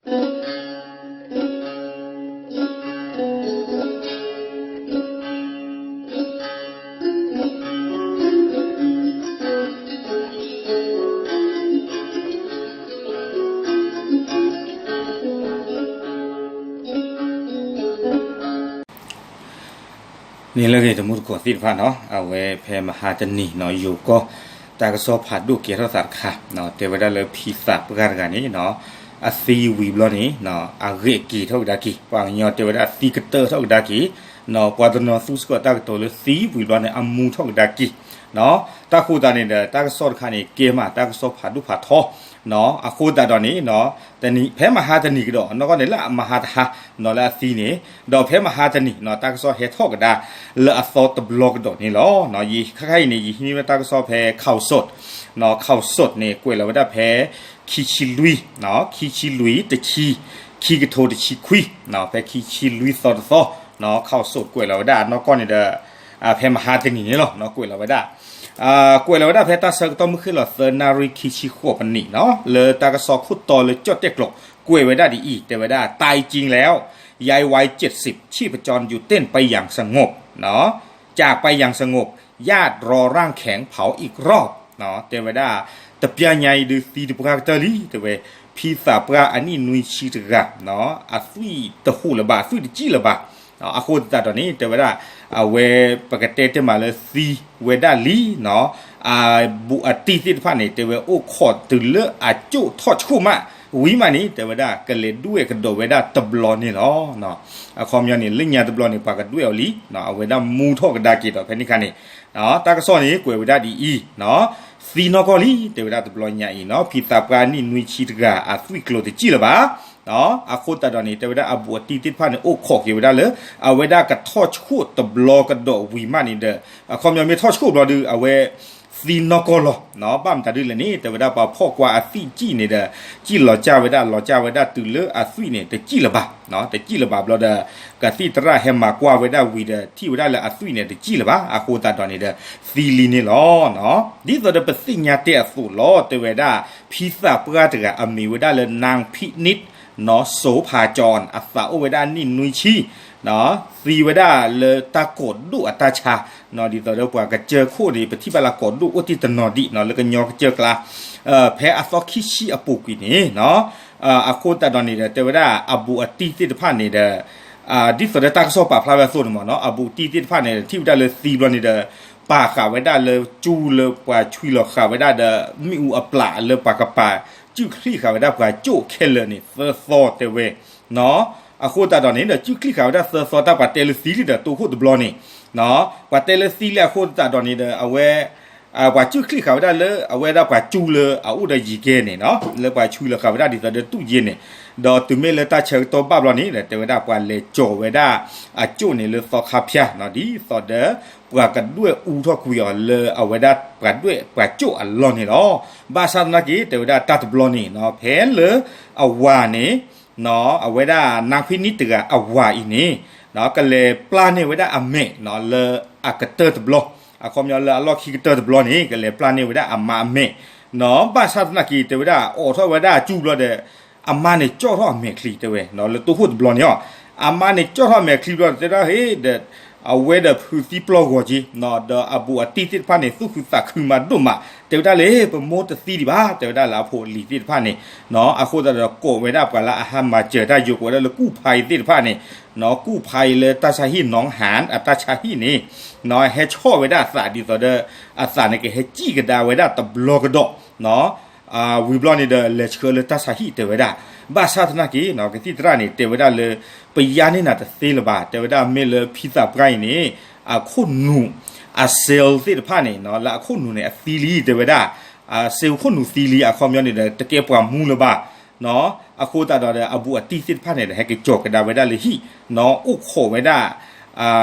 န့ၣ်လၢအဂ့ၤ တမူတကိးသ့ၣ်တဖၣ်နီၤ, အဝဲဖဲမဟါတနံၤနီၤ ယိၤကီၢ် တၢ်ကစီၣ်ဖးဒိၣ်ကဲထီၣ်သးတခါ တဲဝဲဒၣ်လၢဖံသးပှၢ်တဂၤန့ၣ်နီၤ အသံဝံၤဘျီန့ၣ် အဂ့ၢ်က့ၤထီၣ်ကဒါက့ၤ, ပှၤကညီတဲဝဲဒၣ်သံကတၢၢ်ထီၣ်ကဒါက့ၤ, ပှၤတနီၤသူစ့ၢ်ကီးတၢ်ကတိၤလၢသံဝံၤဘျီန့ၣ် အမူထီၣ်ကဒါက့ၤ, တၢ်ဃိသတးန့ၣ်ဒီး တၢ်ကစီၣ်တခါန့ၣ် ကဲမးတၢ်ကစီၣ်ဖးဒိၣ်ဖးထီ အဃိသတးဒီးန့ၣ် ဖဲမဟါတနံၤကဒီး နီၢ်ကီၢ်န့ၣ်လၢအမဟါတဟါနီၤလၢအသံန့ၣ်, ဒီးဖဲမဟါတနံၤနီၤ တၢ်ကစီၣ်ဟဲထီၣ်ကဒါ လၢအသီတဘျီကဒီးန့ၣ်လီၤ. ယခါခါအံၤန့ၣ် ယဟံးန့ၢ်ဝဲတၢ်ကစီၣ်ဖဲ ข่าวสด, ข่าวสด န့ၣ် ကွဲးလီၤဝဲဒၣ်ဖဲ ခံဆံလွံၢ်, ခံဆံလွံၢ်တဆံ, ခံကထိတဆံခွံ, ဖဲခံဆံလွံၢ်သီတသီ, ข่าวสด ကွဲးလီၤဝဲဒၣ်နီၢ်ကီၢ်န့ၣ်ဒီး ဖဲမဟါတနံၤန့ၣ်လီၤ ကွဲးလီၤဝဲဒၣ် ကွဲးလီၤဝဲဒၣ်ဖဲတၢ်ဆၢကတီၢ်မုၢ်ဃ့ၢ်လီၤသၢနၣ်ရံၣ်ခံဆံဃိးပနံးနီၤ လၢတၢ်ကစီၣ်ခိၣ်တီလၢကၠီၣ်တဲၣ်ကျိၤ ကွဲးဝဲဒၣ်ဒ်အံၤ တဲဝဲဒၣ် ตายจริงแล้ว ยายวัยเจ็ดสิบ ชีพจรอยู่เต้นไปอย่างสงบ จากไปอย่างสงบ ญาติรอร่างแข็งเผาอีกรอบ တဲဝဲဒၣ် တပျၢ်ညါအံၤဒုးသံတပှၢ်ကတၢၢ်လံ တဲဝဲ ဖံသးပှၢ်အနံၣ်နွံဆံတဂၤ အသွံၣ်တဟူးလၢၤဘၣ် အသွံၣ်တစံၣ်လၢၤဘၣ် အဃိသတးဒီးန့ၣ် တဲဝဲဒၣ် အဝဲပကတဲတ့ၢ်မးလၢသံဝဲဒၣ်လံနီၤ အဘူးအတံၢ်သ့ၣ်တဖၣ်န့ၣ် တဲဝဲအိၣ်ခိးတုၤလၢအကၠိၣ်ထီၣ်ဆှိၣ်မး ဝံၤမးန့ၣ် တဲဝဲဒၣ်ကလဲၤဒွဲၣ်ကဒီးဝဲဒၣ်တဘျီန့ၣ်လီၤ. အခီပညီန့ၣ် လၢညါတဘျီန့ၣ် ပှၤကဒွဲၣ်အီၤလံ အဝဲဒၣ်မူထီၣ်ကဒါက့ၤဒီးဖဲန့ၣ်ခါန့ၣ် တၢ်ကစီၣ်န့ၣ် ကွဲးဝဲဒၣ်ဒ်အံၤ သံနီၢ်ကီၢ်လံ တဲဝဲဒၣ်တဘျီညါအံၤနီၤ ဖံသးပှၢ်နံၣ်နွံဆံတဂၤ အသွံၣ်ကျိၤတစံၣ်လၢၤဘၣ် အဃိသတးဒီးန့ၣ် တဲဝဲဒၣ်အဘူးအတံၢ်သ့ၣ်တဖၣ်န့ၣ် အိၣ်ခိးက့ၤဝဲဒၣ်လၢ အဝဲဒၣ်ကထီၣ်ဆှိၣ်တဘျီကဒီးဝံၤမးန့ၣ်ဒီး အခီပညီမ့ၢ်ထီၣ်ဆှိၣ်ဘျီဒုး အဝဲသံနီၢ်ကီၢ်လီၤ. ဘၣ်မတၤဒုလဲၣ်န့ၣ် တဲဝဲဒၣ်ပှၤဖီၣ်ကွၢ်အသွံၣ်စံၣ်န့ၣ်ဒီး စံၣ်လီၤကၢ်ဝဲဒၣ် လီၤကၢ်ဝဲဒၣ်တုၤလၢအသွံၣ်န့ၣ် တစံၣ်လၢၤဘၣ် တစံၣ်လၢၤဘၣ်ဘျီဒီး ကသံၣ်သရၣ်ဟဲမၤကွၢ်ဝဲဒၣ်ဝံၤဒီး ထံၣ်ဝဲဒၣ်လၢအသွံၣ်န့ၣ် တစံၣ်လၢၤဘၣ် အဃိသတးဒီးန့ၣ်ဒီး သံလံန့ၣ်လီၤ. ဒ်သိးဒီးပသ့ၣ်ညါတဲအသိးလီၤ တဲဝဲဒၣ် ဖံသးပှၢ်တဂၤအမံၤဝဲဒၣ်လၢ นางพินิจ โสภาจร အသးအိၣ်ဝဲဒၣ်နံၣ်နွံဆံ သံဝဲဒၣ်လၢတၢ်ကိးဒိၣ်အတၢ်ဆါ ဒ်သိးဒီးပှၤကစၢၢ်ခိၣ်န့ၣ် ပထံၣ်ဘၣ်လၢကိးဒိၣ်အိၣ်တ့ၢ်တနီၤဒံးနီၤ လၢကညီကစၢၢ်ကျါ ဖဲအသီခံဆံအပူၤကွံာ်န့ၣ် အဃိသတးဒီးန့ၣ်ဒီး တဲဝဲဒၣ်အဘူးအတံၢ်သ့ၣ်တဖၣ်န့ၣ်ဒီး ဒ်သိးဒီးတၢ်ကစီၣ်ပာ်ဖျါဝဲအသိးန့ၣ်မ့ၢ်နီၤ အဘူးအတံၢ်သ့ၣ်တဖၣ်န့ၣ် ထံၣ်ဝဲဒၣ်လၢသံဘျီန့ၣ်ဒီး ပာ်ဃာ်ဝဲဒၣ်လၢကၠူလၢပှၤဆွံလီၤဃာ်ဝဲဒၣ်ဒီး မ့ၣ်အူအပျၢ်လၢပှၤကပာ် ကၠူၣ်ချံၣ်ဃာ်ဝဲဒၣ်ပှၤကၠိၣ်ခဲလၢာ်န့ၣ် သၢသီတဲဝဲ အဃိသတးဒီးန့ၣ်ဒီး ကၠူၣ်ချံၣ်ဃာ်ဝဲဒၣ်သၢသီ တၢ်ပှၤတဲလၢသံလံဒီး တိခိၣ်တဘျီန့ၣ် ပှၤတဲလၢသံလံအဃိသတးဒီးန့ၣ်ဒီး အဝဲ ပှၤကၠူၣ်ချံၣ်ဃာ်ဝဲဒၣ်လၢ အဝဲဒၣ်ပှၤကၠူလၢအအိၣ်ဒီးယံၤကဲန့ၣ်နီၤ လၢပှၤဆွံလီၤဃာ်ဝဲဒၣ်ဒ်သိးဒီးတူၢ်ယ့န့ၣ် ဒီးတုၤမ့ၢ်လၢတၢ်ဆၢကတီၢ်ဘၣ်ဘျီန့ၣ် တဲဝဲဒၣ်ပှၤလဲၤကၠီၤဝဲဒၣ် အကၠိၣ်န့ၣ်လၢသီခါဖၠါနီၤ ဒ်သိးဒီး ပှၤကဒွဲၣ်အူထီၣ်ကွံာ်အီၤလၢအဝဲဒၣ်ပှၤဒွဲၣ်ပှၤကၠိၣ်အလီၢ်န့ၣ်လီၤ. ဘၣ်ဆၣ်သနာ်က့ တဲဝဲဒၣ်တၢ်တဘျီန့ၣ်နီၤ ဖဲလၢအဝၤန့ၣ် အဝဲဒၣ် นางพินิจ တဂၤအဝၤအံၤန့ၣ် ကလဲၤပျၢ်န့ၢ်ဝဲဒၣ်အမဲာ်နီၤ လၢအကတၢၢ်တဘျီ အခီပညီလၢအလီၢ်ခံကတၢၢ်တဘျီန့ၣ် ကလဲၤပျၢ်န့ၢ်ဝဲဒၣ်အမါအမဲာ်နီၤ ဘၣ်ဆၣ်သနာ်က့ တဲဝဲဒၣ်အိးထီၣ်ဝဲဒၣ်အကၠူဘျီဒီး အမါန့ၣ်ကၠီၣ်ထီၣ်အမဲာ်ချံတဲဝဲနီၤ လၢတိခိၣ်တဘျီန့ၣ်လီၤ. အမါန့ၣ်ကၠီၣ်ထီၣ်အမဲာ်ချံဘျီ တဲဒၣ်ဟ့ၣ်ဒီး အဝဲဒီးဖုးသံပျီၢ်ဂီၤက့ၤနီၤ ဒီးအဘူးအတံၢ်သ့ၣ်တဖၣ်န့ၣ် သူၣ်ခုသးခုမးဒိၣ်မး တဲဝဲဒၣ်လၢ ပမိၢ်တသံဒံးဘၣ် တဲဝဲဒၣ်လၢအဖိအလံၤသ့ၣ်တဖၣ်န့ၣ်နီၤ အဃိသတးဒီးကိးဝဲဒၣ်ပှၤလၢအဟးမၤစၢၤတၢ်ယိၤ ကိးဝဲဒၣ်လၢ กู้ภัย သ့ၣ်တဖၣ်န့ၣ်နီၤ กู้ภัย လၢတၢ်ဆါဟံၣ် หนองหาน အတၢ်ဆါဟံၣ်န့ၣ်နီၤ ဟဲဆီၣ်ဝဲဒၣ်အသးဒ်သိးဒီး အသးန့ၣ် ကဟဲစံၣ်ကဒါဝဲဒၣ်တဘျီကဒီးနီၤ ဝံၤဘျီန့ၣ်ဒီး လဲၤဆှၢလၢတၢ်ဆါဟံၣ်တဲဝဲဒၣ် ဘၣ်ဆၣ်သနာ်က့နီၤ ကသံၣ်သရၣ်န့ၣ် တဲဝဲဒၣ်လၢ ပယါန့ၢ်နၤတသ့လၢၤဘၣ် တဲဝဲဒၣ်မ့ၢ်လၢဖံသးပှၢ်အံၤန့ၣ် အခိၣ်နူာ် အ cell သ့ၣ်တဖၣ်န့ၣ်နီၤ လၢအခိၣ်နူာ်န့ၣ် အသံလံ တဲဝဲဒၣ် cell ခိၣ်နူာ်သံလံ အခီပညီန့ၣ်ဒီး တကဲပှၤမူလၢၤဘၣ်နီၤ အဃိသတးဒီးဒီး အဘူးအတံၢ်သ့ၣ်တဖၣ်န့ၣ်ဒီး ဟဲက့ၤကၠီၤကဒါဝဲဒၣ်လၢဟံၣ်နီၤ အိၣ်ခိးဝဲဒၣ်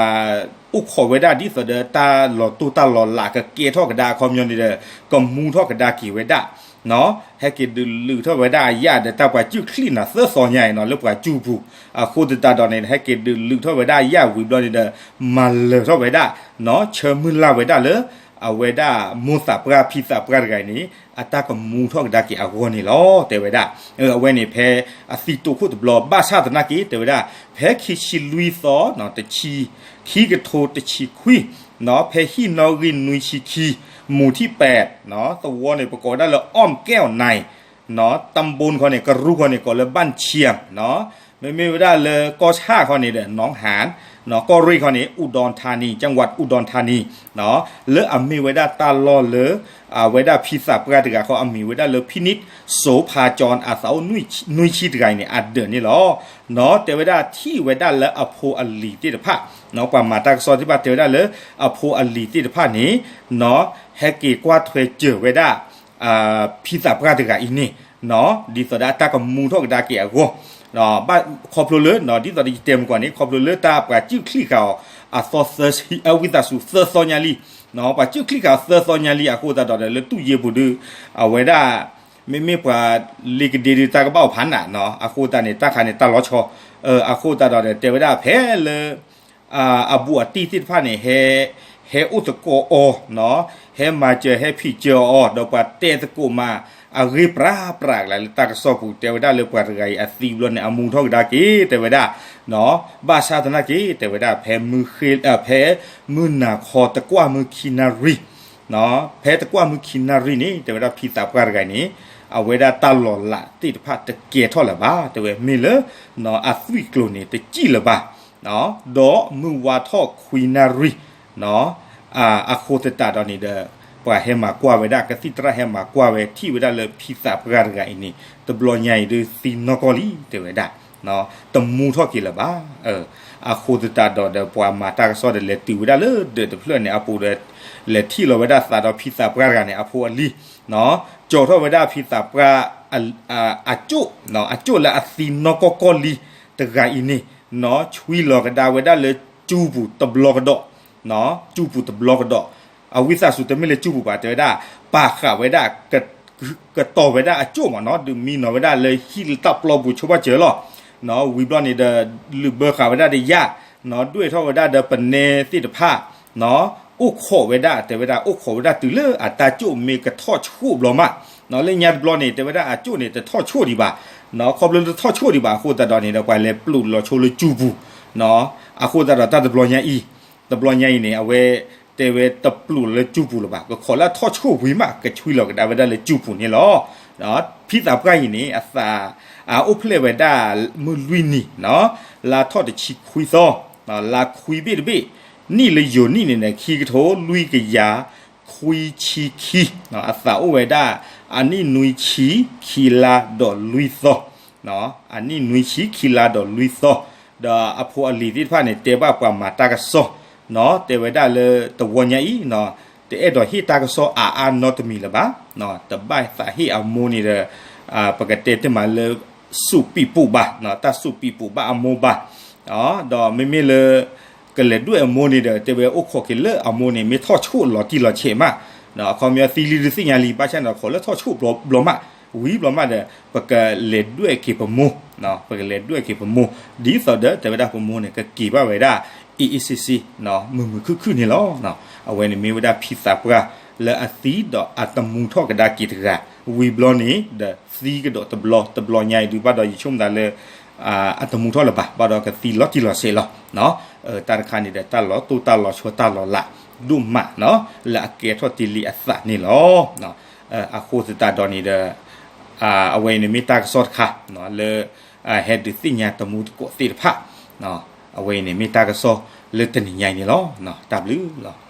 အိၣ်ခိးဝဲဒၣ်ဒ်သိးဒီးတၢ်လီၤတိၢ်တၢ်လီၤလးကကဲထီၣ်ကဒါ အခီပညီန့ၣ်ဒီး ကမူထီၣ်ကဒါက့ၤဝဲဒၣ်နီၤ ဟဲက့ၤဒုးလုးထီၣ်ဝဲဒၣ်အယၣ်ဒီးတၢ်ပှၤကၠူၣ်ချံၣ်နၤသၢသီညါအံၤနီၤ လၢပှၤကၠူၣ်ပူၤ အဃိသတးဒီးန့ၣ် ဟဲက့ၤဒုးလုးထီၣ်ဝဲဒၣ်အယၣ်ဝံၤဘျီန့ၣ်ဒီး မၤလၢာ်ထီၣ်ဝဲဒၣ်နီၤ ဆၢမုၢ်လၢ်ဝဲဒၣ်လၢ အဝဲဒၣ်မိၢ်သးပှၢ်ဖံသးပှၢ်တဂၤအံၤန့ၣ် အတၢ်ကမူထီၣ်ကဒါက့ၤအဂီၢ်န့ၣ်လီၤ တဲဝဲဒၣ်. အဝဲန့ၣ်ဖဲအသံတိာ်ခိၣ်တဘျီ ဘၣ်ဆၣ်သနာ်က့ တဲဝဲဒၣ် ဖဲခံဆံလွံၢ်သီ တဆံ ခံကထိတဆံခွံ ဖဲဟံၣ်နီၣ်ဂံၢ်နွံဆံခံ မူၤထံၣ်ပဲာ် သဝီန့ၣ် ပကိးဝဲဒၣ်လၢ အီၣ်ကဲၣ်အီၤနၣ် တၢ်ဘိခီန့ၣ် ကရူၢ်ခီန့ၣ် ကိးလၢ ဘၣ်ဆံၣ် မ့မ့ၢ်ဝဲဒၣ်လၢကီၢ်ဆၣ်ခီန့ၣ်ဒီး နီၢ်ဟၣ် ကီၢ်ရ့ၣ်ခီန့ၣ် အူဒွန်ထါနံၤ ကၠၣ်ဝးအူဒွန်ထါနံၤ လၢအမ့ၢ်ဝဲဒၣ်တၢ်လီၢ်လၢ အဝဲဒၣ်ဖံသးပှၢ်တဂၤဃီ အမံၤဝဲဒၣ်လၢ ဖံနံၣ်စိဖါကၠီ အသးအိၣ်နွံဆံတဂၤအံၤန့ၣ် အဒၢးန့ၣ်လီၤ. တဲဝဲဒၣ်ထံၣ်ဝဲဒၣ်လၢအဖိအလံၤသ့ၣ်တဖၣ် ပှၤမၤတၢ်ကစီၣ်သ့ၣ်တဖၣ်တဲဝဲဒၣ်လၢ အဖိအလံၤသ့ၣ်တဖၣ်န့ၣ် ဟဲက့ၤကွၢ်ထွဲစၢၤဝဲဒၣ် ဖံသးပှၢ်တဂၤအံၤန့ၣ် ဒ်သိးဒီးအတၢ်ကမူထီၣ်ကဒါက့ၤအဂီၢ် ခီဖျိလၢ ဒ်သိးဒီးယတဲမုၢ်ကီၢ်န့ၣ် ခီဖျိလၢတၢ်ပှၤစုၣ်ချံၣ်ဃာ်အီၤ အသီသၢဆံ အဝံသးစူၤသၢသီညါလံ ပှၤစုၣ်ချံၣ်ဃာ်အီၤသၢသီညါလံ အဃိသတးဒီးဒီးလၢတူၢ်ယ့ၢ်ပူၤဒုး အဝဲဒၣ် မ့မ့ၢ်ပှၤလ့ကဒ့ဒုးတၢ်ကဘၣ်အိၣ်ဖးနး အဃိသတးန့ၣ် တၢ်ခါန့ၣ်တၢ်လီၤဆီ အဃိသတးဒီးဒီးတဲဝဲဒၣ်ဖဲလၢ အဘူးအတံၢ်သ့ၣ်တဖၣ်န့ၣ် ဟဲ ဟဲအိၣ်သကိးအီၤ ဟဲမၤစၢၤ ဟဲဖံးစၢၤအီၤ ဒီးပှၤတဲသကိးမးအဂ့ၢ်ပြးပြးကလၢ်လၢတၢ်ကစီၣ်ပူၤ တဲဝဲဒၣ်လၢပှၤတဂၤအံၤအသံဘျီန့ၣ် အမူထီၣ်ကဒါက့ၤ တဲဝဲဒၣ် ဘၣ်ဆၣ်သနာ်က့ တဲဝဲဒၣ် ဖဲမုၢ်ဃ့ ဖဲ မုၢ်နၤခီတကွၢ်မုၢ်ခံနၣ်ရံၣ် ဖဲတကွၢ်မုၢ်ခံနၣ်ရံၣ်န့ၣ် တဲဝဲဒၣ်ဖံသးပှၢ်တဂၤန့ၣ် အဝဲဒၣ်တၢ်လီၤလးသ့ၣ်တဖၣ်တကဲထီၣ်လၢၤဘၣ် တဲဝဲမ့ၢ်လၢ အသွံၣ်ကျိၤန့ၣ်တစံၣ်လၢၤဘၣ် ဒီးမုၢ်ဝါထီၣ်ခွံနၣ်ရံၣ် အဃိသတးဒီးန့ၣ်ဒီး ပှၤဟဲမၤကွၢ်ဝဲဒၣ် ကသံၣ်သရၣ်ဟဲမၤကွၢ်ဝဲ ထံၣ်ဝဲဒၣ်လၢဖံသးပှၢ်တဂၤအံၤန့ၣ် တဘျီညါအံၤဒုးသံနီၢ်ကီၢ်လံ တဲဝဲဒၣ် တမူထီၣ်က့ၤလၢၤဘၣ် အဃိသတးဒီးဒီးပှၤမၤတၢ်ကစီၣ်ဒီးလဲၤတုၤဝဲဒၣ်လၢဒၢးတဖျၢၣ်န့ၣ်အပူၤဒီး လဲၤထံၣ်လီၤဝဲဒၣ်သးဒီးဖံသးပှၢ်တဂၤန့ၣ် အဖိအလံၤ ကၠီထီၣ်ဝဲဒၣ်ဖံသးပှၢ် အကၠိၣ် အကၠိၣ်လၢအသံနီၢ်ကီၢ်ကီၢ်လံတဂၤအံၤန့ၣ် ဆွံလီၤကဒါဝဲဒၣ်လၢကၠူပူၤတဘျီကဒီး ကၠူပူၤတဘျီကဒီး အဝံသးစူၤတမ့ၢ်လၢကၠူပူၤဘၣ် တဲဝဲဒၣ် ပာ်ဃာ်ဝဲဒၣ် ကတီၤဝဲဒၣ်အကၠိၣ်မးနီၤ ဒုးမံနီၤဝဲဒၣ်လၢဟံၣ်လၢတၢ်ပျီပူၤဆိဘၣ်စၢၤလီၤ ဝံၤဘျီန့ၣ်ဒီး လုးဘၢဃာ်ဝဲဒၣ်ဒီးယၣ် ဒွဲၣ်ထီၣ်ဝဲဒၣ်ဒီးပနဲသ့ၣ်တဖၣ် အိၣ်ခိးဝဲဒၣ် တဲဝဲဒၣ် အိၣ်ခိးဝဲဒၣ်တုၤလၢအတၢ်ကၠိၣ်မ့ၢ်ကထီၣ်ဆိၣ်ဘျီမး လၢညါတဘျီန့ၣ် တဲဝဲဒၣ်အကၠိၣ်န့ၣ် တထီၣ်ဆိၣ်ဒံးဘၣ် ခီဖျိလၢတထီၣ်ဆိၣ်ဒံးဘၣ်အဃိသတးဒီးန့ၣ်ဒီး ပှၤလဲၤပျိာ်လီၤဆိလၢကၠူပူၤ အဃိသတးဒီးတၢ်တဘျီညါအံၤ တဘျီညါအံၤန့ၣ် အဝဲတဲဝဲတပျိာ်လၢကၠူပူၤလၢၤဘၣ် ကခိးလၢအထီၣ်ဆိၣ်ဝံၤမး ကဆွံလီၤကဒါဝဲဒၣ်လၢကၠူပူၤန့ၣ်လီၤ. ဖံသးပှၢ်အံၤန့ၣ် အသး အအိၣ်ဖျဲၣ်ဝဲဒၣ်မုၢ်လွံၢ်နံၤ လါထီၣ်တဆံခွံသီ လါခွံဘ့ၣ်တဘ့ၣ် နံၣ်လၢယိၤနံၣ်န့ၣ်န့ၣ် ခံကထိလွံၢ်ကယၤခွံဆံခံ အသးအိၣ်ဝဲဒၣ် အနံၣ်နွံဆံခံလါဒီးလွံၢ်သီ အနံၣ်နွံဆံခံလါဒီးလွံၢ်သီ ဒီးအဖိအလံၤသ့ၣ်တဖၣ်န့ၣ် တဲဘၣ်ပှၤမၤတၢ်ကစီၣ် တဲဝဲဒၣ်လၢတဝီညါအံၤ တအဲၣ်ဒိးဟ့ၣ်တၢ်ကစီၣ်အါအါနီတမံၤလၢၤဘၣ် တဘၣ်သးဟ့ၣ်အမိၢ်န့ၣ်ဒီး ပကတဲတ့ၢ်မးလၢ စူးပံးပူးဘၣ် တၢ်စူးပံးပူးဘၣ်အမိၢ်ဘၣ် ဒီးမ့မ့ၢ်လၢ ကလဲၤဒွဲၣ်အမိၢ်န့ၣ်ဒီး တဲဝဲအိၣ်ခိးက့ၤလၢအမိၢ်န့ၣ် မ့ၢ်ထီၣ်ဆိၣ်လီၤတံၢ်လီၤဆဲးမး အခီပညီသံလံဒုးသ့ၣ်ညါလံ ဘၣ်ဆၣ်န့ၣ်ဒီးခိးလၢထီၣ်ဆိၣ်ဘျီမး ဝံၤဘျီမးဒီး ပကလဲၤဒွဲၣ်က့ၤပမိၢ် ပကလဲၤဒွဲၣ်က့ၤပမိၢ် ဒ်သိးဒီးတဲဝဲဒၣ် ပမိၢ်န့ၣ် ကက့ၤဘၣ်ဝဲဒၣ် အ့ၣ်အ့ၣ်စ့စ့ မုာ်မုာ်ခုၣ်ခုၣ်န့ၣ်လီၤ. အဝဲန့ၣ်မ့ၢ်ဝဲဒၣ်ဖံသးပှၢ်လၢအသံဒီးအတမူထီၣ်ကဒါက့ၤတဂၤ ဝံၤဘျီန့ၣ်ဒီးသံကဒီးတဘျီ တဘျီညါအံၤဒုး ဘၣ်ဒီးယဆိကမိၣ်သးလၢ အတမူထီၣ်လၢၤဘၣ် ဘၣ်ဒီးကသံလီၤတံၢ်လီၤဆဲးလီၤ တၢ်တခါန့ၣ်ဒီး တၢ်လီၤတိၢ်တၢ်လီၤဆီတၢ်လီၤလးဒိၣ်မး လၢအကဲထီၣ်တ့ၢ်လံအသးန့ၣ်လီၤ. အဃိသတးဒီးန့ၣ်ဒီး အဝဲအံၤန့ၣ်မ့ၢ်တၢ်ကစီၣ်တခါ လၢ ဟဲဒုးသ့ၣ်ညါတမူတကိးသ့ၣ်တဖၣ် အဝဲအံၤန့ၣ်မ့ၢ်တၢ်ကစီၣ်လၢတနံၤညါအံၤန့ၣ်လီၤ. တၢ်ဘျုးလီၤ.